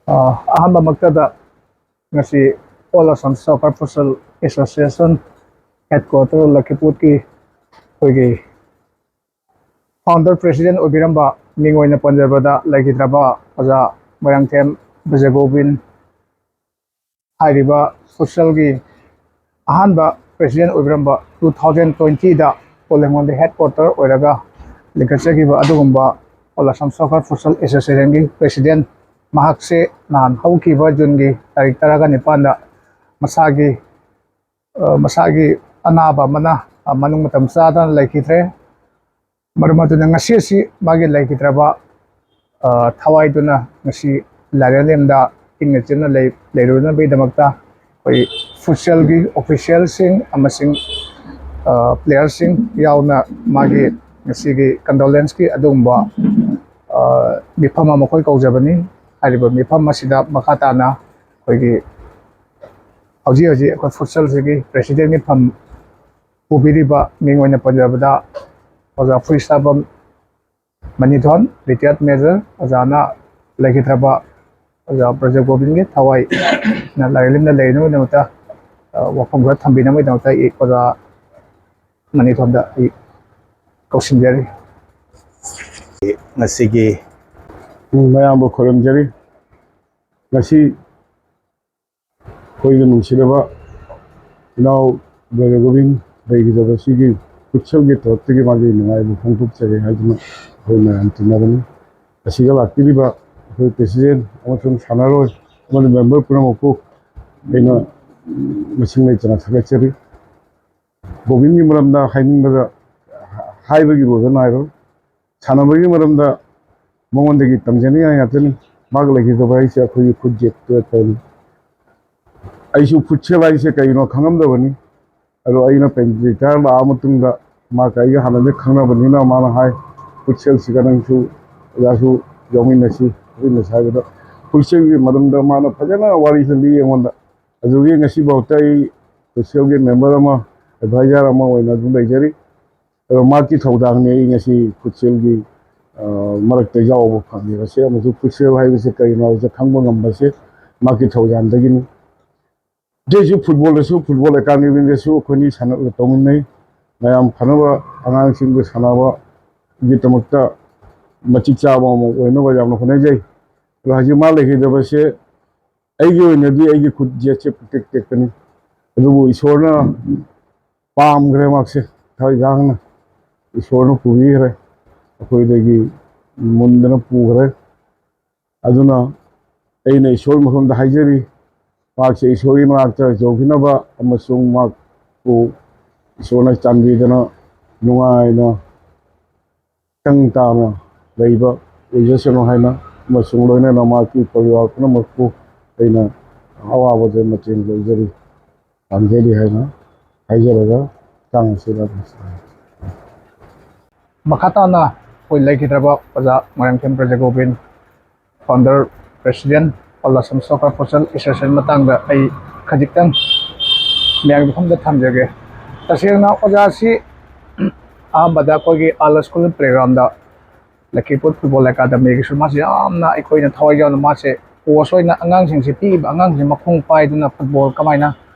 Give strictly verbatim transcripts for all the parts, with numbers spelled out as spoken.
ꯑ, ꯑꯍꯥꯟꯕꯃꯛꯇꯗ ꯉꯁꯤ All Assam Soccer Futsal Association Headquarter ꯂꯛꯈꯤꯄꯨꯔꯒꯤ ꯑꯩꯈꯣꯏꯒꯤ Founder President ꯑꯣꯏꯕꯤꯔꯝꯕ, ꯃꯤꯡ ꯑꯣꯏꯅ ꯄꯟꯖꯕꯗ ꯂꯩꯈꯤꯗ꯭ꯔꯕ ꯑꯣꯖꯥ ꯃꯣꯏꯔꯥꯡꯊꯦꯝ ꯕ꯭ꯔꯖꯒꯣꯕꯤꯟ ꯍꯥꯏꯔꯤꯕ futsalꯒꯤ ꯑꯍꯥꯟꯕ President ꯑꯣꯏꯕꯤꯔꯝꯕ two thousand twentyꯗ ꯀꯣꯂꯦꯡꯒꯣꯟꯗ headquarter ꯑꯣꯏꯔꯒ ꯂꯤꯡꯈꯠꯆꯈꯤꯕ ꯑꯗꯨꯒꯨꯝꯕ All Assam Soccer Futsal Associationꯒꯤ President ꯃꯍꯥꯛꯁꯦ ꯅꯍꯥꯟ ꯍꯧꯈꯤꯕ Juneꯒꯤ ꯇꯥꯔꯤꯛ ꯇꯔꯥꯒ ꯅꯤꯄꯥꯟꯗ ꯃꯁꯥꯒꯤ, ꯑ, ꯃꯁꯥꯒꯤ ꯑꯅꯥꯕ ꯑꯃꯅ, ꯑ, ꯃꯅꯨꯡ ꯃꯇꯝ ꯆꯥꯗꯅ ꯂꯩꯈꯤꯗ꯭ꯔꯦ꯫ ꯃꯔꯝ ꯑꯗꯨꯅ ꯉꯁꯤ ꯑꯁꯤ ꯃꯥꯒꯤ ꯂꯩꯈꯤꯗ꯭ꯔꯕ, ꯑ, ꯊꯋꯥꯏꯗꯨꯅ ꯉꯁꯤ ꯂꯥꯏꯔꯦꯝꯂꯦꯝꯗ ꯏꯪꯅ ꯆꯤꯛꯅ ꯂꯩ-, ꯂꯩꯔꯨꯅꯕꯒꯤꯗꯃꯛꯇ ꯑꯩꯈꯣꯏ futsalꯒꯤ officialꯁꯤꯡ ꯑꯃꯁꯨꯡ, ꯑ, playerꯁꯤꯡ ꯌꯥꯎꯅ ꯃꯥꯒꯤ ꯉꯁꯤꯒꯤ condolenceꯀꯤ ꯑꯗꯨꯒꯨꯝꯕ, ꯑ, ꯃꯤꯐꯝ ꯑꯃ ꯑꯩꯈꯣꯏ ꯀꯧꯖꯕꯅꯤ꯫ ꯍꯥꯏꯔꯤꯕ ꯃꯤꯐꯝ ꯑꯁꯤꯗ ꯃꯈꯥ ꯇꯥꯅ ꯑꯩꯈꯣꯏꯒꯤ ꯍꯧꯖꯤꯛ ꯍꯧꯖꯤꯛ ꯑꯩꯈꯣꯏ futsalꯁꯤꯒꯤ Presidentꯀꯤ ꯐꯝ ꯄꯨꯕꯤꯔꯤꯕ ꯃꯤꯡ ꯑꯣꯏꯅ ꯄꯟꯖꯕꯗ ꯑꯣꯖꯥ ꯐꯨꯔꯤꯁꯥꯕꯝ ꯃꯅꯤꯊꯣꯟ, retired major, ꯑꯣꯖꯥꯅ ꯂꯩꯈꯤꯗ꯭ꯔꯕ ꯑꯣꯖꯥ ꯕ꯭ꯔꯖꯒꯣꯕꯤꯟꯒꯤ ꯊꯋꯥꯏꯅ ꯂꯥꯏꯔꯦꯝꯅ ꯂꯩꯅꯕꯒꯤꯗꯃꯛꯇ, ꯑ, ꯋꯥꯐꯝ ꯈꯔ ꯊꯝꯕꯤꯅꯕꯒꯤꯗꯃꯛꯇ ꯑꯩ ꯑꯣꯖꯥ ꯃꯅꯤꯊꯣꯟꯗ ꯑꯩ ꯀꯧꯁꯤꯟꯖꯔꯤ꯫ ꯉꯁꯤꯒꯤ ꯃꯌꯥꯝꯕꯨ ꯈꯨꯔꯨꯝꯖꯔꯤ꯫ ꯉꯁꯤ ꯑꯩꯈꯣꯏꯒꯤ ꯅꯨꯡꯁꯤꯔꯕ ꯏꯅꯥꯎ ꯕ꯭ꯔꯗꯔ ꯒꯣꯕꯤꯟ ꯂꯩꯈꯤꯗꯕ ꯑꯁꯤꯒꯤ futsalꯒꯤ ꯇꯔꯞꯇꯒꯤ ꯃꯥꯒꯤ ꯅꯨꯡꯉꯥꯏꯕ ꯐꯣꯡꯗꯣꯛꯆꯔꯤ ꯍꯥꯏꯗꯨꯅ ꯑꯩꯈꯣꯏ ꯃꯌꯥꯝ ꯇꯤꯟꯅꯕꯅꯤ꯫ ꯑꯁꯤꯗ ꯂꯥꯛꯄꯤꯔꯤꯕ ꯑꯩꯈꯣꯏ President ꯑꯃꯁꯨꯡ ꯁꯥꯟꯅꯔꯣꯏ ꯑꯃꯗꯤ member ꯄꯨꯝꯅꯃꯛꯄꯨ ꯑꯩꯅ ꯃꯁꯤꯡ ꯂꯩꯇꯅ ꯊꯥꯒꯠꯆꯔꯤ꯫ ꯒꯣꯕꯤꯟꯒꯤ ꯃꯔꯝꯗ ꯍꯥꯏꯅꯤꯡꯕꯗ ꯍꯥꯏꯕꯒꯤ ꯂꯣꯏꯕ ꯅꯥꯏꯔꯣꯏ꯫ ꯁꯥꯟꯅꯕꯒꯤ ꯃꯔꯝꯗ ꯃꯉꯣꯟꯗꯒꯤ ꯇꯝꯖꯅꯤꯡꯉꯥꯏ ꯉꯥꯛꯇꯅꯤ꯫ ꯃꯥꯒ ꯂꯩꯈꯤꯗꯕ ꯑꯩꯁꯦ ꯑꯩꯈꯣꯏꯒꯤ foot jet ꯇꯧꯔꯤ꯫ ꯑꯩꯁꯨ futsal ꯍꯥꯏꯁꯦ ꯀꯩꯅꯣ ꯈꯪꯉꯝꯗꯕꯅꯤ꯫ ꯑꯗꯣ ꯑꯩꯅ ꯄꯦꯟ retire ꯂꯥꯛꯑ ꯃꯇꯨꯡꯗ ꯃꯥꯒ ꯑꯩꯒ ꯍꯥꯟꯅꯗꯩ ꯈꯪꯅꯕꯅꯤꯅ ꯃꯥꯅ ꯍꯥꯏ, futsalꯁꯤꯒ ꯅꯪꯁꯨ ꯑꯣꯖꯥꯁꯨ ꯌꯥꯎꯃꯤꯟꯅꯁꯤ, ꯈꯣꯠꯃꯤꯟꯅꯁꯤ ꯍꯥꯏꯕꯗ futsalꯒꯤ ꯃꯔꯝꯗ ꯃꯥꯅ ꯐꯖꯅ ꯋꯥꯔꯤꯁꯨ ꯂꯤ ꯑꯩꯉꯣꯟꯗ꯫ ꯑꯗꯨꯒꯤ ꯉꯁꯤꯐꯥꯎꯗ ꯑꯩ futsalꯒꯤ member ꯑꯃ, advisor ꯑꯃ ꯑꯣꯏꯅ ꯑꯗꯨꯝ ꯂꯩꯖꯔꯤ꯫ ꯑꯗꯣ ꯃꯍꯥꯛꯀꯤ ꯊꯧꯗꯥꯡꯅꯤ ꯑꯩ ꯉꯁꯤ futsalꯒꯤ, ꯃꯔꯛꯇ ꯌꯥꯎꯕ ꯐꯪꯉꯤꯕꯁꯦ ꯑꯃꯁꯨꯡ ꯐꯨꯠꯁꯦꯜ ꯍꯥꯏꯕꯁꯦ ꯀꯔꯤꯅꯣ ꯍꯥꯏꯕꯁꯦ ꯈꯪꯕ ꯉꯝꯕꯁꯦ ꯃꯍꯥꯛꯀꯤ ꯊꯧꯖꯥꯟꯗꯒꯤꯅꯤ꯫ ꯑꯇꯩꯁꯨ ꯐꯨꯠꯕꯣꯜꯗꯁꯨ, ꯐꯨꯠꯕꯣꯜ ꯑꯦꯀꯥꯗꯃꯤꯗꯁꯨ ꯑꯩꯈꯣꯏꯅꯤ ꯁꯥꯟꯅ ꯇꯧꯃꯤꯟꯅꯩ꯫ ꯃꯌꯥꯝ ꯐꯅꯕ, ꯑꯉꯥꯡꯁꯤꯡꯕꯨ ꯁꯥꯟꯅꯕꯒꯤꯗꯃꯛꯇ ꯃꯇꯤꯛ ꯆꯥꯕ ꯑꯃ ꯑꯣꯏꯅꯕ ꯌꯥꯝꯅ ꯍꯣꯠꯅꯖꯩ꯫ ꯑꯗꯣ ꯍꯧꯖꯤꯛ ꯃꯥ ꯂꯩꯈꯤꯗꯕꯁꯦ ꯑꯩꯒꯤ ꯑꯣꯏꯅꯗꯤ ꯑꯩꯒꯤ ꯈꯨꯠ ꯌꯦꯠꯁꯦ ꯄꯨꯛꯇꯦꯛ ꯇꯦꯛꯄꯅꯤ꯫ ꯑꯗꯨꯕꯨ ꯏꯁꯣꯔꯅ ꯄꯥꯝꯈ꯭ꯔꯦ ꯃꯍꯥꯛꯁꯦ, ꯊꯋꯥꯏ ꯌꯥꯡꯅ ꯏꯁꯣꯔꯅ ꯄꯨꯕꯤꯈ꯭ꯔꯦ꯫ ꯑꯩꯈꯣꯏꯗꯒꯤ ꯃꯨꯟꯗꯅ ꯄꯨꯈ꯭ꯔꯦ꯫ ꯑꯗꯨꯅ ꯑꯩꯅ ꯏꯁꯣꯔ ꯃꯐꯝꯗ ꯍꯥꯏꯖꯔꯤ, ꯃꯍꯥꯛꯁꯦ ꯏꯁꯣꯔꯒꯤ ꯃꯅꯥꯛꯇ ꯌꯧꯕꯤꯅꯕ ꯑꯃꯁꯨꯡ ꯃꯍꯥꯛꯄꯨ ꯏꯁꯣꯔꯅ ꯆꯥꯟꯕꯤꯗꯅ ꯅꯨꯡꯉꯥꯏꯅ ꯇꯪ ꯇꯥꯅ ꯂꯩꯕ ꯑꯣꯏꯖꯁꯅꯨ ꯍꯥꯏꯅ ꯑꯃꯁꯨꯡ ꯂꯣꯏꯅꯅ ꯃꯍꯥꯛꯀꯤ ꯄꯔꯤꯋꯥꯔ ꯄꯨꯝꯅꯃꯛꯄꯨ ꯑꯩꯅ ꯑꯋꯥꯕꯗ ꯃꯇꯦꯡ ꯂꯧꯖꯔꯤ, ꯄꯥꯡꯖꯔꯤ ꯍꯥꯏꯅ ꯍꯥꯏꯖꯔꯒ ꯃꯇꯥꯡ ꯑꯁꯤꯗ ꯃꯈꯥ ꯇꯥꯅ ꯑꯩꯈꯣꯏ ꯂꯩꯈꯤꯗ꯭ꯔꯕ ꯑꯣꯖꯥ Moirangthem ꯕ꯭ꯔꯖꯒꯣꯕꯤꯟ, founder, president, All Assam Soccer Futsal Association ꯃꯇꯥꯡꯗ ꯑꯩ ꯈꯖꯤꯛꯇꯪ ꯃꯌꯥꯝꯒꯤ ꯃꯐꯝꯗ ꯊꯝꯖꯒꯦ꯫ ꯇꯁꯦꯡꯅ ꯑꯣꯖꯥꯁꯤ ꯑꯍꯥꯟꯕꯗ ꯑꯩꯈꯣꯏꯒꯤ ꯑꯥꯜ ꯁ꯭ꯀꯨꯜ ꯄ꯭ꯂꯦꯒ꯭ꯔꯥꯎꯟꯗ ꯂꯈꯤꯄꯨꯔ ꯐꯨꯠꯕꯣꯜ ꯑꯦꯀꯥꯗꯃꯤꯒꯤꯁꯨ ꯃꯥꯁꯦ ꯌꯥꯝꯅ ꯑꯩꯈꯣꯏꯅ ꯊꯋꯥꯏ ꯌꯥꯎꯅ ꯃꯥꯁꯦ ꯀꯣꯆ ꯑꯣꯏꯅ ꯑꯉꯥꯡꯁꯤꯡꯁꯦ ꯄꯤꯛꯏꯕ ꯑꯉꯥꯡꯁꯤꯡ ꯃꯈꯣꯡ ꯄꯥꯏꯗꯨꯅ ꯐꯨꯠꯕꯣꯜ ꯀꯃꯥꯏꯅ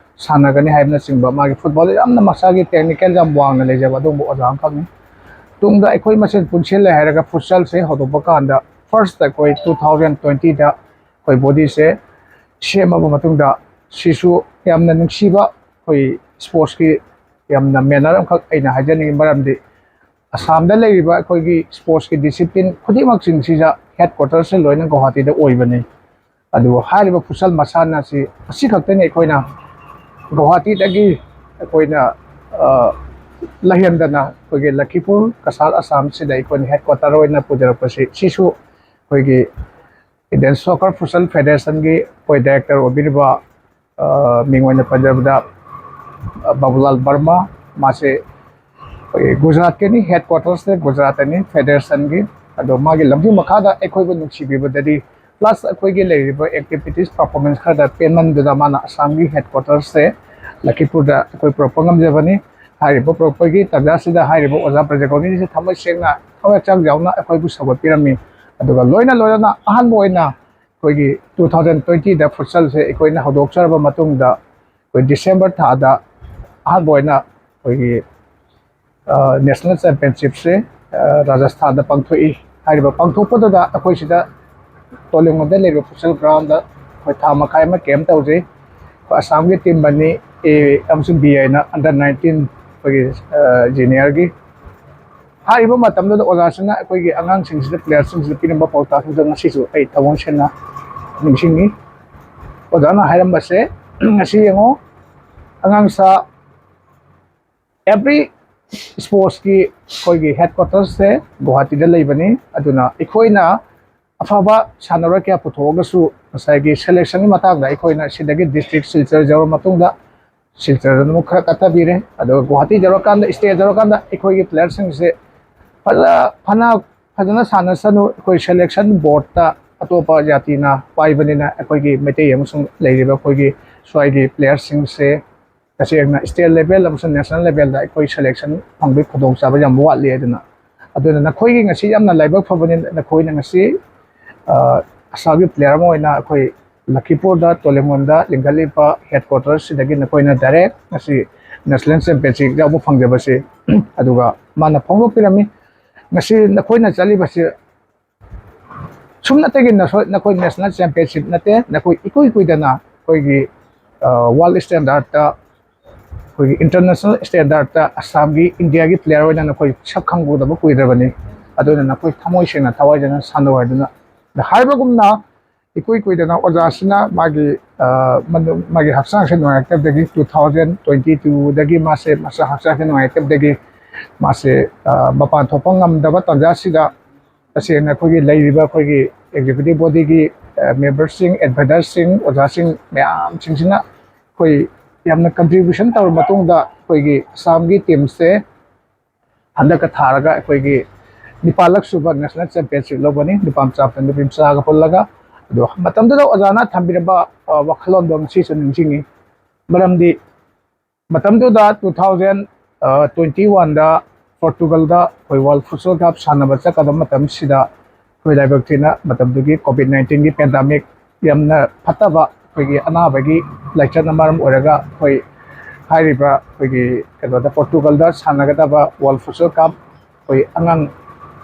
ꯁꯥꯟꯅꯒꯅꯤ ꯍꯥꯏꯕꯅꯆꯤꯡꯕ ꯃꯥꯒꯤ ꯐꯨꯠꯕꯣꯜ ꯌꯥꯝꯅ ꯃꯁꯥꯒꯤ ꯇꯦꯛꯅꯤꯀꯦꯜ ꯌꯥꯝ ꯋꯥꯡꯅ ꯂꯩꯖꯕ ꯑꯗꯨꯒꯨꯝꯕ ꯑꯣꯖꯥ ꯑꯃꯈꯛꯅꯤ꯫ ꯇꯨꯡꯗ ꯑꯩꯈꯣꯏ ꯃꯁꯦꯟ ꯄꯨꯟꯁꯤꯜꯂꯦ ꯍꯥꯏꯔꯒ ꯐꯨꯠꯁꯜꯁꯦ ꯍꯧꯗꯣꯛꯄ ꯀꯥꯟꯗ ꯐꯥꯔꯁꯇ ꯑꯩꯈꯣꯏ ꯇꯨ ꯊꯥꯎꯖꯟ ꯇ꯭ꯋꯦꯟꯇꯤꯗ ꯑꯩꯈꯣꯏ ꯕꯣꯗꯤꯁꯦ ꯁꯦꯝꯃꯕ ꯃꯇꯨꯡꯗ ꯁꯤꯁꯨ ꯌꯥꯝꯅ ꯅꯨꯡꯁꯤꯕ ꯑꯩꯈꯣꯏ ꯁ꯭ꯄꯣꯔꯠꯁꯀꯤ ꯌꯥꯝꯅ ꯃꯦꯅꯔ ꯑꯃꯈꯛ ꯑꯩꯅ ꯍꯥꯏꯖꯅꯤꯡꯉꯤ꯫ ꯃꯔꯝꯗꯤ ꯑꯁꯥꯝꯗ ꯂꯩꯔꯤꯕ ꯑꯩꯈꯣꯏꯒꯤ ꯁ꯭ꯄꯣꯔꯠꯁꯀꯤ ꯗꯤꯁꯤꯄ꯭ꯂꯤꯟ ꯈꯨꯗꯤꯡꯃꯛꯁꯤꯡꯁꯤꯗ ꯍꯦꯗ ꯀ꯭ꯋꯥꯇꯔꯁꯦ ꯂꯣꯏꯅ ꯒꯧꯍꯥꯇꯤꯗ ꯑꯣꯏꯕꯅꯤ꯫ ꯑꯗꯨꯕꯨ ꯍꯥꯏꯔꯤꯕ ꯐꯨꯠꯁꯜ ꯃꯁꯥꯟꯅ ꯑꯁꯤ ꯑꯁꯤꯈꯛꯇꯅꯤ ꯑꯩꯈꯣꯏꯅ ꯒꯧꯍꯥꯇꯤꯗꯒꯤ ꯑꯩꯈꯣꯏꯅ ꯂꯩꯍꯟꯗꯅ ꯑꯩꯈꯣꯏꯒꯤ ꯂꯈꯤꯄꯨꯔ ꯀꯁꯥꯔ ꯑꯁꯥꯝꯁꯤꯗ ꯑꯩꯈꯣꯏꯅ ꯍꯦꯗ ꯀ꯭ꯋꯥꯇꯔ ꯑꯣꯏꯅ ꯄꯨꯖꯔꯛꯄꯁꯤ꯫ ꯁꯤꯁꯨ ꯑꯩꯈꯣꯏꯒꯤ ꯏꯟꯗꯤꯌꯟ ꯁꯣꯀꯔ ꯐꯨꯠꯁꯜ ꯐꯦꯗꯦꯔꯦꯁꯟꯒꯤ ꯑꯩꯈꯣꯏ ꯗꯥꯏꯔꯦꯛꯇꯔ ꯑꯣꯏꯕꯤꯔꯤꯕ ꯃꯤꯡ ꯑꯣꯏꯅ ꯄꯟꯖꯕꯗ ꯕꯥꯕꯨꯂꯥꯜ ꯕꯔꯃꯥ, ꯃꯥꯁꯦ ꯑꯩꯈꯣꯏꯒꯤ ꯒꯨꯖꯔꯥꯠꯀꯤꯅꯤ, ꯍꯦꯗ ꯀ꯭ꯋꯥꯇꯔꯁꯁꯦ ꯒꯨꯖꯔꯥꯠꯇꯅꯤ ꯐꯦꯗꯦꯔꯦꯁꯟꯒꯤ꯫ ꯑꯗꯣ ꯃꯥꯒꯤ ꯂꯝꯖꯤꯡ ꯃꯈꯥꯗ ꯑꯩꯈꯣꯏꯕꯨ ꯅꯨꯡꯁꯤꯕꯤꯕꯗꯗꯤ, ꯄ꯭ꯂꯁ ꯑꯩꯈꯣꯏꯒꯤ ꯂꯩꯔꯤꯕ ꯑꯦꯛꯇꯤꯚꯤꯇꯤꯁ ꯄꯔꯐꯣꯔꯃꯦꯟꯁ ꯈꯔꯗ ꯄꯦꯟꯃꯟꯗꯨꯅ ꯃꯥꯅ ꯑꯁꯥꯝꯒꯤ ꯍꯦꯗ ꯀ꯭ꯋꯥꯇꯔꯁꯁꯦ ꯂꯈꯤꯄꯨꯔꯗ ꯑꯩꯈꯣꯏ ꯄꯨꯔꯛꯄ ꯉꯝꯖꯕꯅꯤ꯫ ꯍꯥꯏꯔꯤꯕ ꯄꯨꯔꯛꯄꯒꯤ ꯇꯥꯟꯖꯥꯁꯤꯗ ꯍꯥꯏꯔꯤꯕ ꯑꯣꯖꯥ ꯄ꯭ꯔꯖꯥꯀꯣꯅꯤꯁꯤ ꯊꯃꯣꯏ ꯁꯦꯡꯅ, ꯊꯋꯥꯏ ꯍꯛꯆꯥꯡ ꯌꯥꯎꯅ ꯑꯩꯈꯣꯏꯕꯨ ꯁꯧꯒꯠꯄꯤꯔꯝꯃꯤ꯫ ꯑꯗꯨꯒ ꯂꯣꯏꯅ ꯂꯣꯏꯅꯅ ꯑꯍꯥꯟꯕ ꯑꯣꯏꯅ ꯑꯩꯈꯣꯏꯒꯤ two thousand twenty-ꯗ ꯐꯨꯠꯁꯜꯁꯦ ꯑꯩꯈꯣꯏꯅ ꯍꯧꯗꯣꯛꯆꯔꯕ ꯃꯇꯨꯡꯗ, ꯑꯩꯈꯣꯏ ꯗꯤꯁꯦꯝꯕꯔ ꯊꯥꯗ ꯑꯍꯥꯟꯕ ꯑꯣꯏꯅ ꯑꯩꯈꯣꯏꯒꯤ ꯅꯦꯁꯅꯦꯜ ꯆꯦꯝꯄꯤꯌꯟꯁꯤꯞꯁꯦ ꯔꯥꯖꯁꯊꯥꯟꯗ ꯄꯥꯡꯊꯣꯛꯏ꯫ ꯍꯥꯏꯔꯤꯕ ꯄꯥꯡꯊꯣꯛꯄꯗꯨꯗ ꯑꯩꯈꯣꯏ ꯁꯤꯗ ꯇꯣꯂꯦꯡꯕꯝꯗ ꯂꯩꯕ ꯐꯨꯠꯁꯜ ꯒ꯭ꯔꯥꯎꯟꯗ ꯑꯩꯈꯣꯏ ꯊꯥ ꯃꯈꯥꯏ ꯑꯃ ꯀꯦꯝ ꯇꯧꯖꯩ꯫ ꯑꯩꯈꯣꯏ ꯑꯁꯥꯝꯒꯤ ꯇꯤꯝ ꯑꯅꯤ, ꯑꯦ ꯑꯃꯁꯨꯡ ꯕꯤ ꯍꯥꯏꯅ under nineteen ꯑꯩꯈꯣꯏꯒꯤ ꯖꯨꯅꯤꯌꯔꯒꯤ꯫ ꯍꯥꯏꯔꯤꯕ ꯃꯇꯝꯗꯨꯗ ꯑꯣꯖꯥꯁꯤꯡꯅ ꯑꯩꯈꯣꯏꯒꯤ ꯑꯉꯥꯡꯁꯤꯡꯁꯤꯗ, ꯄ꯭ꯂꯦꯌꯔꯁꯤꯡꯁꯤꯗ ꯄꯤꯔꯝꯕ ꯄꯥꯎꯇꯥꯛꯁꯤꯡꯗ ꯉꯁꯤꯁꯨ ꯑꯩ ꯊꯃꯣꯏ ꯁꯦꯡꯅ ꯅꯤꯡꯁꯤꯡꯉꯤ꯫ ꯑꯣꯖꯥꯅ ꯍꯥꯏꯔꯝꯕꯁꯦ, ꯉꯁꯤ ꯌꯦꯡꯉꯣ, ꯑꯉꯥꯡꯁꯥ ꯑꯦꯚ꯭ꯔꯤ ꯁ꯭ꯄꯣꯔꯠꯁꯀꯤ ꯑꯩꯈꯣꯏꯒꯤ ꯍꯦꯗ ꯀ꯭ꯋꯥꯇꯔꯁꯁꯦ ꯒꯨꯋꯥꯍꯥꯇꯤꯗ ꯂꯩꯕꯅꯤ꯫ ꯑꯗꯨꯅ ꯑꯩꯈꯣꯏꯅ ꯑꯐꯕ ꯁꯥꯟꯅꯔꯣꯏ ꯀꯌꯥ ꯄꯨꯊꯣꯛꯑꯒꯁꯨ ꯉꯁꯥꯏꯒꯤ ꯁꯦꯂꯦꯛꯁꯟꯒꯤ ꯃꯇꯥꯡꯗ ꯑꯩꯈꯣꯏꯅ ꯁꯤꯗꯒꯤ ꯗꯤꯁꯇ꯭ꯔꯤꯛ ꯁꯤꯜꯆꯔ ꯌꯧꯔ ꯃꯇꯨꯡꯗ, ꯁꯤꯜꯆꯔꯗ ꯑꯃꯨꯛ ꯈꯔ ꯀꯠꯊꯕꯤꯔꯦ, ꯑꯗꯨꯒ ꯒꯨꯋꯥꯍꯥꯇꯤ ꯌꯧꯔꯀꯥꯟꯗ, ꯁ꯭ꯇꯦꯠ ꯌꯧꯔꯀꯥꯟꯗ ꯑꯩꯈꯣꯏꯒꯤ ꯄ꯭ꯂꯦꯌꯔꯁꯤꯡꯁꯦ ꯐꯖ ꯐꯅ ꯐꯖꯅ ꯁꯥꯟꯅꯁꯅꯨ, ꯑꯩꯈꯣꯏ ꯁꯦꯂꯦꯛꯁꯟ ꯕꯣꯔꯗꯇ ꯑꯇꯣꯞꯄ ꯖꯥꯇꯤꯅ ꯄꯥꯏꯕꯅꯤꯅ ꯑꯩꯈꯣꯏꯒꯤ ꯃꯩꯇꯩ ꯑꯃꯁꯨꯡ ꯂꯩꯔꯤꯕ ꯑꯩꯈꯣꯏꯒꯤ ꯁ꯭ꯋꯥꯏꯒꯤ ꯄ꯭ꯂꯦꯌꯔꯁꯤꯡꯁꯦ ꯇꯁꯦꯡꯅ ꯁ꯭ꯇꯦꯠ ꯂꯦꯚꯦꯜ ꯑꯃꯁꯨꯡ ꯅꯦꯁꯅꯦꯜ ꯂꯦꯚꯦꯜꯗ ꯑꯩꯈꯣꯏ ꯁꯦꯂꯦꯛꯁꯟ ꯐꯪꯕꯒꯤ ꯈꯨꯗꯣꯡꯆꯥꯕ ꯌꯥꯝ ꯋꯥꯠꯂꯤ꯫ ꯑꯗꯨꯅ, ꯑꯗꯨꯅ ꯅꯈꯣꯏꯒꯤ ꯉꯁꯤ ꯌꯥꯝꯅ ꯂꯥꯏꯕꯛ ꯐꯕꯅꯤ, ꯅꯈꯣꯏꯅ ꯉꯁꯤ ꯑ, ꯑꯁꯥꯝꯒꯤ ꯄ꯭ꯂꯦꯌꯔ ꯑꯃ ꯑꯣꯏꯅ ꯑꯩꯈꯣꯏ ꯂꯈꯤꯄꯨꯔꯗ, ꯇꯣꯂꯦꯡꯕꯝꯗ ꯂꯤꯡꯈꯠꯂꯤꯕ ꯍꯦꯗ ꯀ꯭ꯋꯥꯇꯔꯁꯤꯗꯒꯤ ꯅꯈꯣꯏꯅ ꯗꯥꯏꯔꯦꯛ ꯉꯁꯤ ꯅꯦꯁꯅꯦꯜ ꯆꯦꯝꯄꯤꯌꯟꯁꯤꯞ ꯌꯥꯎꯕ ꯐꯪꯖꯕꯁꯤ꯫ ꯑꯗꯨꯒ ꯃꯥꯅ ꯐꯣꯡꯗꯣꯛꯄꯤꯔꯝꯃꯤ, ꯉꯁꯤ ꯅꯈꯣꯏꯅ ꯆꯠꯂꯤꯕꯁꯤ ꯁꯨꯝꯅꯇꯒꯤ ꯅꯁꯣꯏ-, ꯅꯈꯣꯏ ꯅꯦꯁꯅꯦꯜ ꯆꯦꯝꯄꯤꯌꯟꯁꯤꯞ ꯅꯠꯇꯦ, ꯅꯈꯣꯏ ꯏꯀꯨꯏ ꯀꯨꯏꯗꯅ ꯑꯩꯈꯣꯏꯒꯤ ꯋꯥꯔꯜ ꯁ꯭ꯇꯦꯟꯗꯔꯠꯇ, ꯑꯩꯈꯣꯏꯒꯤ ꯏꯟꯇꯔꯅꯦꯁꯅꯦꯜ ꯁ꯭ꯇꯦꯟꯗꯔꯠꯇ ꯑꯁꯥꯝꯒꯤ, ꯏꯟꯗꯤꯌꯥꯒꯤ ꯄ꯭ꯂꯦꯌꯔ ꯑꯣꯏꯅ ꯅꯈꯣꯏ ꯁꯛ ꯈꯪꯒꯗꯕ ꯀꯨꯏꯗ꯭ꯔꯕꯅꯤ꯫ ꯑꯗꯨꯅ ꯅꯈꯣꯏ ꯊꯃꯣꯏ ꯁꯦꯡꯅ, ꯊꯋꯥꯏ ꯁꯦꯡꯅ ꯁꯥꯟꯅꯧ ꯍꯥꯏꯗꯨꯅ꯫ ꯑꯗ ꯍꯥꯏꯕꯒꯨꯝꯅ, ꯏꯀꯨꯏ ꯀꯨꯏꯗꯅ ꯑꯣꯖꯥꯁꯤꯅ ꯃꯥꯒꯤ, ꯑ, ꯃꯅꯨꯡ-, ꯃꯥꯒꯤ ꯍꯛꯆꯥꯡꯁꯦ ꯅꯨꯡꯉꯥꯏꯔꯛꯇꯕꯗꯒꯤ two thousand twenty twoꯗꯒꯤ ꯃꯥꯁꯦ ꯃꯁꯥ ꯍꯛꯆꯥꯡꯁꯦ ꯅꯨꯡꯉꯥꯏꯔꯛꯇꯕꯗꯒꯤ ꯃꯥꯁꯦ, ꯑ, ꯃꯄꯥꯟ ꯊꯣꯛꯄ ꯉꯝꯗꯕ ꯇꯥꯟꯖꯥꯁꯤꯗ, ꯇꯁꯦꯡꯅ ꯑꯩꯈꯣꯏꯒꯤ ꯂꯩꯔꯤꯕ ꯑꯩꯈꯣꯏꯒꯤ ꯑꯦꯛꯖꯤꯀ꯭ꯌꯨꯇꯤꯚ ꯕꯣꯗꯤꯒꯤ, ꯑ, ꯃꯦꯝꯕꯔꯁꯤꯡ, ꯑꯦꯗꯚꯥꯏꯖꯔꯁꯤꯡ, ꯑꯣꯖꯥꯁꯤꯡ ꯃꯌꯥꯝꯁꯤꯡꯁꯤꯅ ꯑꯩꯈꯣꯏ ꯌꯥꯝꯅ ꯀꯟꯇ꯭ꯔꯤꯕ꯭ꯌꯨꯁꯟ ꯇꯧꯔꯕ ꯃꯇꯨꯡꯗ ꯑꯩꯈꯣꯏꯒꯤ ꯑꯁꯥꯝꯒꯤ ꯇꯤꯝꯁꯦ ꯍꯟꯗꯛꯀ ꯊꯥꯔꯒ ꯑꯩꯈꯣꯏꯒꯤ ꯅꯤꯄꯥꯜꯂꯛ ꯁꯨꯕ ꯅꯦꯁꯅꯦꯜ ꯆꯦꯝꯄꯤꯌꯟꯁꯤꯞ ꯂꯧꯒꯅꯤ, ꯅꯨꯄꯥ ꯃꯆꯥ ꯑꯃꯁꯨꯡ ꯅꯨꯄꯤ ꯃꯆꯥꯒ ꯄꯨꯜꯂꯒ꯫ ꯑꯗꯣ ꯃꯇꯝꯗꯨꯗ ꯑꯣꯖꯥꯅ ꯊꯝꯕꯤꯔꯝꯕ, ꯑ, ꯋꯥꯈꯜꯂꯣꯟꯗꯣ ꯉꯁꯤꯁꯨ ꯅꯤꯡꯁꯤꯡꯉꯤ꯫ ꯃꯔꯝꯗꯤ ꯃꯇꯝꯗꯨꯗ two thousand ꯇ꯭ꯋꯦꯟꯇꯤ ꯋꯥꯟꯗ ꯄꯣꯔꯇꯨꯒꯜꯗ ꯑꯩꯈꯣꯏ ꯋꯥꯔꯜ ꯐꯨꯠꯁꯣꯜ ꯀꯞ ꯁꯥꯟꯅꯕ ꯆꯠꯀꯗꯕ ꯃꯇꯝꯁꯤꯗ, ꯑꯩꯈꯣꯏ ꯂꯥꯏꯕꯛ ꯊꯤꯅ ꯃꯇꯝꯗꯨꯒꯤ ꯀꯣꯚꯤꯗ ꯅꯥꯏꯟꯇꯤꯟꯒꯤ ꯄꯦꯟꯗꯥꯃꯤꯛ ꯌꯥꯝꯅ ꯐꯠꯇꯕ, ꯑꯩꯈꯣꯏꯒꯤ ꯑꯅꯥꯕꯒꯤ ꯂꯥꯏꯆꯠꯅ ꯃꯔꯝ ꯑꯣꯏꯔꯒ, ꯑꯩꯈꯣꯏ ꯍꯥꯏꯔꯤꯕ ꯑꯩꯈꯣꯏꯒꯤ ꯀꯩꯅꯣꯗ, ꯄꯣꯔꯇꯨꯒꯜꯗ ꯁꯥꯟꯅꯒꯗꯕ ꯋꯥꯔꯜ ꯐꯨꯠꯁꯣꯜ ꯀꯞ, ꯑꯩꯈꯣꯏ ꯑꯉꯥꯡ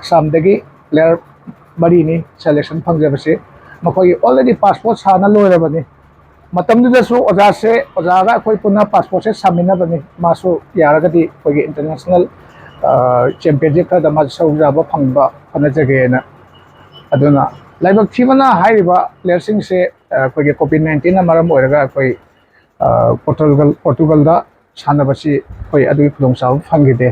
ꯑꯁꯥꯝꯗꯒꯤ ꯄ꯭ꯂꯦꯌꯔ ꯃꯔꯤꯅꯤ ꯁꯦꯂꯦꯛꯁꯟ ꯐꯪꯖꯕꯁꯤ꯫ ꯃꯈꯣꯏꯒꯤ ꯑꯣꯜꯔꯦꯗꯤ ꯄꯥꯁꯄꯣꯔꯠ ꯁꯥꯅ ꯂꯣꯏꯔꯕꯅꯤ꯫ ꯃꯇꯝꯗꯨꯗꯁꯨ ꯑꯣꯖꯥꯁꯦ, ꯑꯣꯖꯥꯒ ꯑꯩꯈꯣꯏ ꯄꯨꯟꯅ ꯄꯥꯁꯄꯣꯔꯠꯁꯦ ꯁꯥꯃꯤꯟꯅꯕꯅꯤ꯫ ꯃꯥꯁꯨ ꯌꯥꯔꯒꯗꯤ ꯑꯩꯈꯣꯏꯒꯤ ꯏꯟꯇꯔꯅꯦꯁꯅꯦꯜ ꯆꯦꯝꯄꯤꯌꯟꯁꯤꯞ ꯈꯔꯗ ꯃꯥꯁꯨ ꯁꯔꯨꯛ ꯌꯥꯕ ꯐꯪꯕ ꯍꯣꯠꯅꯖꯒꯦꯅ꯫ ꯑꯗꯨꯅ ꯂꯥꯏꯕꯛ ꯊꯤꯕꯅ ꯍꯥꯏꯔꯤꯕ ꯄ꯭ꯂꯦꯌꯔꯁꯤꯡꯁꯦ, ꯑ, ꯑꯩꯈꯣꯏꯒꯤ ꯀꯣꯚꯤꯗ ꯅꯥꯏꯟꯇꯤꯟꯅ ꯃꯔꯝ ꯑꯣꯏꯔꯒ ꯑꯩꯈꯣꯏ, ꯑ, ꯄꯣꯔꯇꯨꯒꯜ, ꯄꯣꯔꯇꯨꯒꯜꯗ ꯁꯥꯟꯅꯕꯁꯤ ꯑꯩꯈꯣꯏ ꯑꯗꯨꯒꯤ ꯈꯨꯗꯣꯡꯆꯥꯕ ꯐꯪꯈꯤꯗꯦ꯫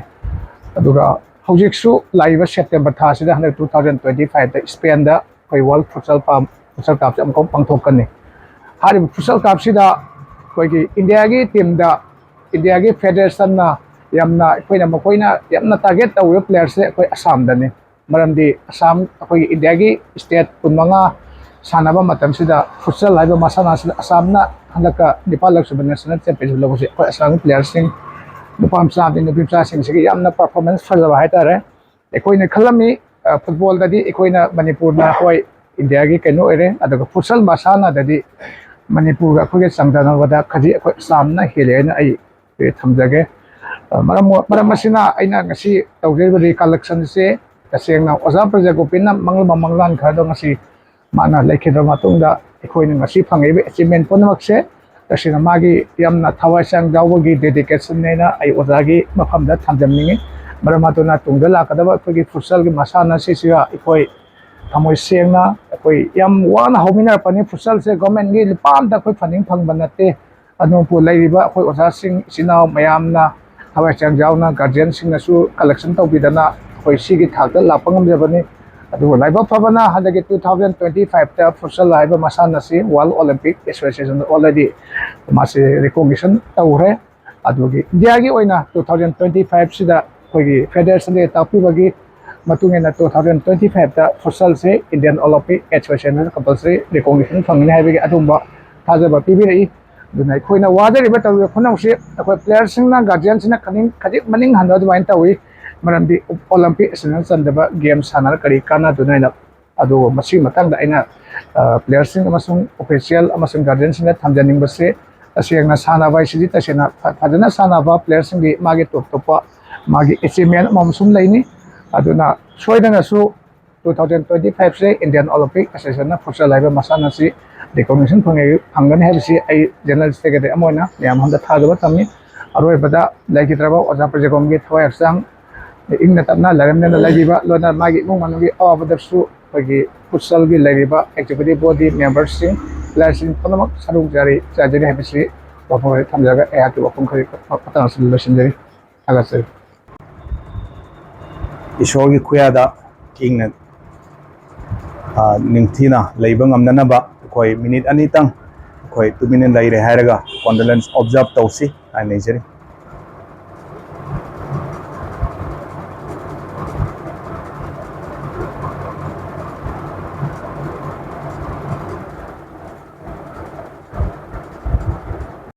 ꯑꯗꯨꯒ ꯍꯧꯖꯤꯛꯁꯨ ꯂꯥꯛꯏꯕ ꯁꯦꯞꯇꯦꯝꯕꯔ ꯊꯥꯁꯤꯗ, ꯍꯟꯗꯛ ꯇꯨ ꯊꯥꯎꯖꯟ ꯇ꯭ꯋꯦꯟꯇꯤ ꯐꯥꯏꯚꯇ ꯏꯁꯄꯦꯟꯗ ꯑꯩꯈꯣꯏ ꯋꯥꯔꯜ ꯐꯨꯠꯁꯣꯜ ꯄꯥꯝ-, ꯐꯨꯠꯁꯣꯜ ꯀꯞꯁꯦ ꯑꯃꯨꯛꯀ ꯄꯥꯡꯊꯣꯛꯀꯅꯤ꯫ ꯍꯥꯏꯔꯤꯕ ꯐꯨꯠꯁꯣꯜ ꯀꯞꯁꯤꯗ ꯑꯩꯈꯣꯏꯒꯤ ꯏꯟꯗꯤꯌꯥꯒꯤ ꯇꯤꯝꯗ, ꯏꯟꯗꯤꯌꯥꯒꯤ ꯐꯦꯗꯔꯦꯁꯟꯅ ꯌꯥꯝꯅ, ꯑꯩꯈꯣꯏꯅ, ꯃꯈꯣꯏꯅ ꯌꯥꯝꯅ ꯇꯥꯔꯒꯦꯠ ꯇꯧꯔꯤꯕ ꯄ꯭ꯂꯦꯌꯔꯁꯦ ꯑꯩꯈꯣꯏ ꯑꯁꯥꯝꯗꯅꯤ꯫ ꯃꯔꯝꯗꯤ ꯑꯁꯥꯝ, ꯑꯩꯈꯣꯏꯒꯤ ꯏꯟꯗꯤꯌꯥꯒꯤ ꯁ꯭ꯇꯦꯠ ꯀꯨꯟꯃꯉꯥ ꯁꯥꯟꯅꯕ ꯃꯇꯝꯁꯤꯗ, ꯐꯨꯠꯁꯣꯜ ꯍꯥꯏꯕ ꯃꯁꯥꯟꯅ ꯑꯁꯤꯗ ꯑꯁꯥꯝꯅ ꯍꯟꯗꯛꯀ ꯅꯤꯄꯥꯜꯂꯛ ꯁꯨꯕ ꯅꯦꯁꯅꯦꯜ ꯆꯦꯝꯄꯤꯌꯟꯁꯤꯞ ꯂꯧꯕꯁꯦ, ꯑꯩꯈꯣꯏ ꯑꯁꯥꯝꯒꯤ ꯄ꯭ꯂꯦꯌꯔꯁꯤꯡ, ꯅꯨꯄꯥ ꯃꯆꯥ ꯑꯃꯗꯤ ꯅꯨꯄꯤ ꯃꯆꯥꯁꯤꯡꯁꯤꯒꯤ ꯌꯥꯝꯅ ꯄꯔꯐꯣꯔꯃꯦꯟꯁ ꯐꯖꯕ ꯍꯥꯏꯇꯥꯔꯦ꯫ ꯑꯩꯈꯣꯏꯅ ꯈꯜꯂꯝꯃꯤ, ꯑ, ꯐꯨꯠꯕꯣꯜꯗꯗꯤ ꯑꯩꯈꯣꯏꯅ, ꯃꯅꯤꯄꯨꯔꯅ, ꯍꯣꯏ, ꯏꯟꯗꯤꯌꯥꯒꯤ ꯀꯩꯅꯣ ꯑꯣꯏꯔꯦ, ꯑꯗꯨꯒ ꯐꯨꯠꯁꯣꯜ ꯃꯁꯥꯟꯅꯗꯗꯤ ꯃꯅꯤꯄꯨꯔꯒ ꯑꯩꯈꯣꯏꯒ ꯆꯥꯡꯗꯝꯅꯕꯗ ꯈꯖꯤꯛ ꯑꯩꯈꯣꯏ ꯑꯁꯥꯝꯅ ꯍꯦꯜꯂꯦ ꯍꯥꯏꯅ ꯑꯩ, ꯑꯩ ꯊꯝꯖꯒꯦ꯫ ꯑ, ꯃꯔꯝ, ꯃꯔꯝ ꯑꯁꯤꯅ ꯑꯩꯅ ꯉꯁꯤ ꯇꯧꯖꯔꯤꯕ ꯔꯤꯀꯂꯦꯛꯁꯟꯁꯦ ꯇꯁꯦꯡꯅ ꯑꯣꯖꯥ ꯄ꯭ꯔꯖꯥꯒꯣꯄꯤꯅ ꯃꯪꯂꯝꯕ ꯃꯪꯂꯥꯟ ꯈꯔꯗꯣ ꯉꯁꯤ ꯃꯥꯅ ꯂꯩꯈꯤꯗ꯭ꯔꯕ ꯃꯇꯨꯡꯗ ꯑꯩꯈꯣꯏꯅ ꯉꯁꯤ ꯐꯪꯉꯛꯏꯕ ꯑꯦꯆꯤꯞꯃꯦꯟ ꯄꯨꯝꯅꯃꯛꯁꯦ ꯇꯁꯦꯡꯅ ꯃꯥꯒꯤ ꯌꯥꯝꯅ ꯊꯋꯥꯏ ꯍꯛꯆꯥꯡ ꯌꯥꯎꯕꯒꯤ ꯗꯦꯗꯤꯀꯦꯁꯟꯅꯦꯅ ꯑꯩ ꯑꯣꯖꯥꯒꯤ ꯃꯐꯝꯗ ꯊꯝꯖꯅꯤꯡꯉꯤ꯫ ꯃꯔꯝ ꯑꯗꯨꯅ ꯇꯨꯡꯗ ꯂꯥꯛꯀꯗꯕ ꯑꯩꯈꯣꯏꯒꯤ ꯐꯨꯠꯁꯣꯜꯒꯤ ꯃꯁꯥꯟꯅ ꯑꯁꯤꯁꯤꯒ ꯑꯩꯈꯣꯏ ꯊꯃꯣꯏ ꯁꯦꯡꯅ, ꯑꯩꯈꯣꯏ ꯌꯥꯝ ꯋꯥꯅ ꯍꯧꯃꯤꯟꯅꯔꯛꯄꯅꯤ꯫ ꯐꯨꯠꯁꯣꯜꯁꯦ ꯒꯣꯔꯃꯦꯟꯒꯤ ꯂꯨꯄꯥ ꯑꯝꯇ ꯑꯩꯈꯣꯏ ꯐꯟꯗꯤꯡ ꯐꯪꯕ ꯅꯠꯇꯦ꯫ ꯑꯗꯨꯕꯨ ꯂꯩꯔꯤꯕ ꯑꯩꯈꯣꯏ ꯑꯣꯖꯥꯁꯤꯡ, ꯏꯆꯤꯟ ꯏꯅꯥꯎ ꯃꯌꯥꯝꯅ ꯊꯋꯥꯏ ꯍꯛꯆꯥꯡ ꯌꯥꯎꯅ ꯒꯥꯔꯖꯤꯌꯟꯁꯤꯡꯅꯁꯨ ꯀꯂꯦꯛꯁꯟ ꯇꯧꯕꯤꯗꯅ ꯑꯩꯈꯣꯏ ꯁꯤꯒꯤ ꯊꯥꯛꯇ ꯂꯥꯛꯄ ꯉꯝꯖꯕꯅꯤ꯫ ꯑꯗꯨꯕꯨ ꯂꯥꯏꯕꯛ ꯐꯕꯅ ꯍꯟꯗꯛꯀꯤ ꯇꯨ ꯊꯥꯎꯖꯟ ꯇ꯭ꯋꯦꯟꯇꯤ ꯐꯥꯏꯚꯇ ꯐꯨꯠꯁꯣꯜ ꯍꯥꯏꯕ ꯃꯁꯥꯟꯅ ꯑꯁꯤ ꯋꯥꯔꯜ ꯑꯣꯂꯦꯝꯄꯤꯛ ꯑꯦꯁꯣꯁꯤꯌꯦꯁꯟꯗ ꯑꯣꯜꯔꯦꯗꯤ ꯃꯥꯁꯤ ꯔꯤꯀꯣꯒꯅꯤꯁꯟ ꯇꯧꯈ꯭ꯔꯦ꯫ ꯑꯗꯨꯒꯤ ꯏꯟꯗꯤꯌꯥꯒꯤ ꯑꯣꯏꯅ ꯇꯨ ꯊꯥꯎꯖꯟ ꯇ꯭ꯋꯦꯟꯇꯤ ꯐꯥꯏꯚꯁꯤꯗ ꯑꯩꯈꯣꯏꯒꯤ ꯐꯦꯗꯔꯦꯁꯟꯗꯒꯤ ꯇꯥꯛꯄꯤꯕꯒꯤ ꯃꯇꯨꯡ ꯏꯟꯅ ꯇꯨ ꯊꯥꯎꯖꯟ ꯇ꯭ꯋꯦꯟꯇꯤ ꯐꯥꯏꯚꯇ ꯐꯨꯠꯁꯣꯜꯁꯦ ꯏꯟꯗꯤꯌꯥꯟ ꯑꯣꯂꯦꯝꯄꯤꯛ ꯑꯦꯁꯣꯁꯤꯌꯦꯁꯟꯗ ꯀꯝꯄꯜꯁꯔꯤ ꯔꯤꯀꯣꯒꯅꯤꯁꯟ ꯐꯪꯒꯅꯤ ꯍꯥꯏꯕꯒꯤ ꯑꯗꯨꯒꯨꯝꯕ ꯊꯥꯖꯕ ꯄꯤꯕꯤꯔꯛꯏ꯫ ꯑꯗꯨꯅ ꯑꯩꯈꯣꯏꯅ ꯋꯥꯖꯔꯤꯕ ꯇꯧꯔꯤꯕ ꯈꯨꯅꯧꯁꯤ ꯑꯩꯈꯣꯏ ꯄ꯭ꯂꯦꯌꯔꯁꯤꯡꯅ ꯒꯥꯔꯖꯤꯌꯥꯟꯁꯤꯅ ꯈꯅꯤꯡ ꯈꯖꯤꯛ ꯃꯅꯤꯡ ꯍꯟꯕ ꯑꯗꯨꯃꯥꯏꯅ ꯇꯧꯏ꯫ ꯃꯔꯝꯗꯤ ꯑꯣꯂꯤꯝꯄꯤꯛ ꯑꯁꯤꯅ ꯆꯟꯗꯕ ꯒꯦꯝ ꯁꯥꯟꯅꯔ ꯀꯔꯤ ꯀꯥꯟꯅꯗꯣꯏꯅꯣ ꯍꯥꯏꯅ꯫ ꯑꯗꯨꯕꯨ ꯃꯁꯤꯒꯤ ꯃꯇꯥꯡꯗ ꯑꯩꯅ ꯄ꯭ꯂꯦꯌꯔꯁꯤꯡ ꯑꯃꯁꯨꯡ ꯑꯣꯐꯤꯁꯤꯌꯦꯜ ꯑꯃꯁꯨꯡ ꯒꯥꯔꯖꯤꯌꯥꯟꯁꯤꯡꯗ ꯊꯝꯖꯅꯤꯡꯕꯁꯤ, ꯇꯁꯦꯡꯅ ꯁꯥꯟꯅꯕ ꯍꯥꯏꯁꯤꯗꯤ ꯇꯁꯦꯡꯅ ꯐꯖꯅ ꯁꯥꯟꯅꯕ ꯄ꯭ꯂꯦꯌꯔꯁꯤꯡꯒꯤ ꯃꯥꯒꯤ ꯇꯣꯞ ꯇꯣꯞꯄ ꯃꯥꯒꯤ ꯑꯦꯆꯤꯞꯃꯦꯟ ꯑꯃꯃꯝ ꯁꯨꯝ ꯂꯩꯅꯤ꯫ ꯑꯗꯨꯅ ꯁꯣꯏꯗꯅꯁꯨ ꯇꯨ ꯊꯥꯎꯖꯟ ꯇ꯭ꯋꯦꯟꯇꯤ ꯐꯥꯏꯚꯁꯦ ꯏꯟꯗꯤꯌꯥꯟ ꯑꯣꯂꯤꯝꯄꯤꯛ ꯑꯦꯁꯣꯁꯤꯌꯦꯁꯟꯅ ꯐꯨꯠꯁꯜ ꯍꯥꯏꯕ ꯃꯁꯥꯟꯅ ꯑꯁꯤ ꯔꯤꯀꯣꯛꯅꯤꯁꯟ ꯐꯪꯉꯦ ꯐꯪꯒꯅꯤ ꯍꯥꯏꯕꯁꯤ ꯑꯩ ꯖꯔꯅꯦꯂꯤꯁꯇꯒꯤꯗꯤ ꯑꯃ ꯑꯣꯏꯅ ꯃꯌꯥꯝ ꯑꯃꯗ ꯊꯥꯖꯕ ꯊꯝꯃꯤ꯫ ꯑꯔꯣꯏꯕꯗ ꯂꯩꯈꯤꯗ꯭ꯔꯕ ꯑꯣꯖꯥ ꯄ꯭ꯔꯖꯦꯒꯣꯝꯒꯤ ꯊꯋꯥꯏ ꯍꯛꯆꯥꯡ ꯏꯪꯅ ꯇꯞꯅ ꯂꯥꯏꯔꯦꯝꯅꯅ ꯂꯩꯕꯤꯕ, ꯂꯣꯏꯅ ꯃꯥꯒꯤ ꯏꯃꯨꯡ ꯃꯅꯨꯡꯒꯤ ꯑꯋꯥꯕꯗꯁꯨ ꯑꯩꯈꯣꯏꯒꯤ ꯐꯨꯠꯁꯜꯒꯤ ꯂꯩꯔꯤꯕ ꯑꯦꯛꯖꯤꯀ꯭ꯌꯨꯇꯤꯚ ꯕꯣꯗꯤ ꯃꯦꯝꯕꯔꯁꯤꯡ, ꯄ꯭ꯂꯦꯌꯔꯁꯤꯡ ꯄꯨꯝꯅꯃꯛ ꯁꯔꯨꯛ ꯌꯥꯔꯤ ꯆꯥꯖꯔꯤ ꯍꯥꯏꯕꯁꯤ ꯋꯥꯐꯝ ꯑꯁꯤ ꯊꯝꯖꯔꯒ ꯑꯩꯍꯥꯛꯀꯤ ꯋꯥꯐꯝ ꯈꯔ ꯃꯇꯥꯡ ꯑꯁꯤꯗ ꯂꯣꯏꯁꯤꯟꯖꯔꯤ꯫ ꯊꯥꯒꯠꯆꯔꯤ꯫ ꯏꯁꯣꯔꯒꯤ ꯈꯨꯌꯥꯗ ꯏꯪꯅ ꯅꯤꯡꯊꯤꯅ ꯂꯩꯕ ꯉꯝꯅꯅꯕ ꯑꯩꯈꯣꯏ ꯃꯤꯅꯤꯠ ꯑꯅꯤꯇꯪ ꯑꯩꯈꯣꯏ ꯇꯨꯃꯤꯟꯅ ꯂꯩꯔꯦ ꯍꯥꯏꯔꯒ ꯀꯣꯟꯗꯣꯂꯦꯟꯁ ꯑꯣꯕꯖꯥꯔꯕ ꯇꯧꯁꯤ ꯍꯥꯏꯅ ꯂꯩꯖꯔꯤ꯫